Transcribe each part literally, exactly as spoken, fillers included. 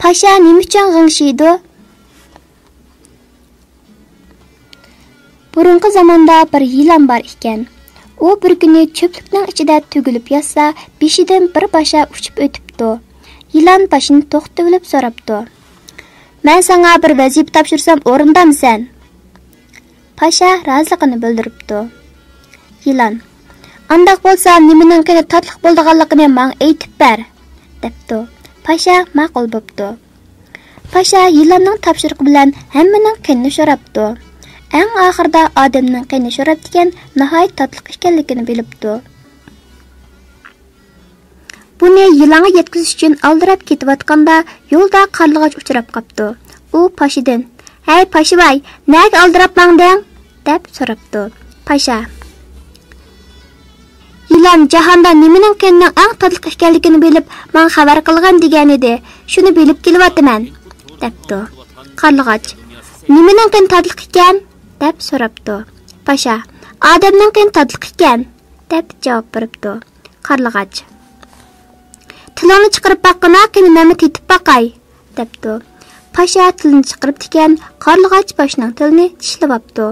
پاشا نېمە ئۈچۈن غىڭشىيدۇ؟ بۇرۇنقى زاماندا بىر يىلان بار ئىكەن. ئۇ بىر كۈنى چۆپلۈكنىڭ ئىچىدە تۈگۈلۈپ ياتسا، بېشىدىن بىر پاشا ئۇچۇپ ئۆتۈپتۇ. يىلان پاشىنى توختىتىۋېلىپ سوراپتۇ: «مەن ساڭا بىر ۋەزىپە تاپشۇرسام ئورۇندامسەن؟» پاشا رازىلىقىنى بىلدۈرۈپتۇ. يىلان: «ئانداق بولسا نېمىنىڭ قېنى تاتلىق بولىدىغانلىقىنى ماڭا ئېيتىپ بەر» دەپتۇ. پاشا ماقۇل بوپتۇ. پاشا يىلاننىڭ تاپشۇرۇقى بىلەن ھەممىنىڭ قېنىنى سوراپتۇ. ئەڭ ئاخىرىدا ئادەمنىڭ قېنىنى سوراپتىكەن، ناھايىتى تاتلىق ئىكەنلىكىنى بىلىپتۇ. بۇنى يىلانغا يەتكۈزۈش ئۈچۈن ئالدىراپ كېتىۋاتقاندا، يولدا قارلىغاچ ئۇچراپ قاپتۇ. ئۇ پاشىدىن: «ھەي، پاشىۋاي، نەگە ئالدىراپ ماڭدىڭ؟» دەپ سوراپتۇ. پاشا: «يىلان جاھاندا نېمىنىڭ قېنىنىڭ ئەڭ تاتلىق ئىكەنلىكىنى بىلىپ، ماڭا خەۋەر قىلغىن دېگەنىدى. شۇنى بىلىپ كېلىۋاتىمەن» دەپتۇ. قارلىغاچ: «نېمىنىڭ قېنى تاتلىق ئىكەن؟» دەپ سوراپتۇ. پاشا: «ئادەمنىڭ قېنى تاتلىق ئىكەن» دەپ جاۋاب بېرىپتۇ. قارلىغاچ: «تىلىڭنى چىقىرىپ باققىنا، قېنى مەنمۇ تېتىپ باقاي» دەپتۇ. پاشا تىلىنى چىقىرىپتىكەن، قارلىغاچ پاشىنىڭ تىلىنى چىشلىۋاپتۇ.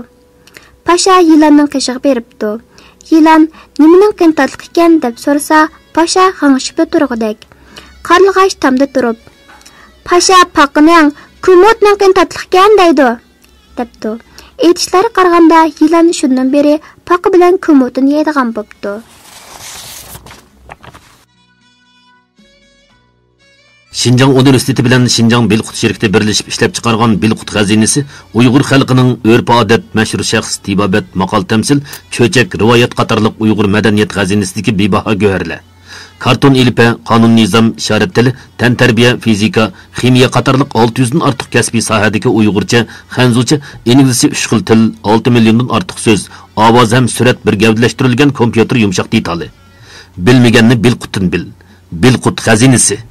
پاشا يىلاننىڭ قېشىغا بېرىپتۇ. يىلان نېمىنىڭ قېنى تاتلىق ئىكەن دەپ سورىسا، پاشا غىڭشىپلا تۇرغۇدەك. قارلىغاچ تامدا تۇرۇپ: «پاشا پاقىنىڭ، كۇمۇتنىڭ قېنى تاتلىق ئىكەن دەيدۇ» دەپتۇ. ئېيتىشلارغا قارىغاندا، يىلان شۇندىن بېرى پاقا بىلەن كۇمۇتنى يەيدىغان بوپتۇ. شىنجاڭ ئۇنىۋېرسىتېتى بىلەن شىنجاڭ بېلىققۇت شىركىتى بىرلىشىپ ئىشلەپچىقارغان بېلىققۇت خەزىنىسى ئۇيغۇر خەلقىنىڭ ئۆرپ-ئادەت، مەشھۇر شەخس، تېبابەت، ماقال-تەمسىل، چۆچەك، رىۋايەت قاتارلىق ئۇيغۇر مەدەنىيەت خەزىنىسىدىكى بىباھا گۆھەرلەر. كارتون ئېلىپبە، قانۇن-نىزام، ئىشارەت تىلى، تەنتەربىيە، فىزىكا، خىمىيە قاتارلىق ئالتە يۈزدىن ئارتۇق كەسپىي ساھەدىكى ئۇيغۇرچە، خەنزۇچە، ئىنگلىزچە ئۈچ خىل تىل، ئالتە مىليوندىن ئارتۇق سۆز، ئاۋاز ھەم سۈرەت بىر گەۋدىلەشتۈرۈلگەن كومپيۇتېر يۇمشاق دېتالى. بىلمىگەننى بېلىققۇتتىن بىل. بېلىققۇت خەزىنىسى.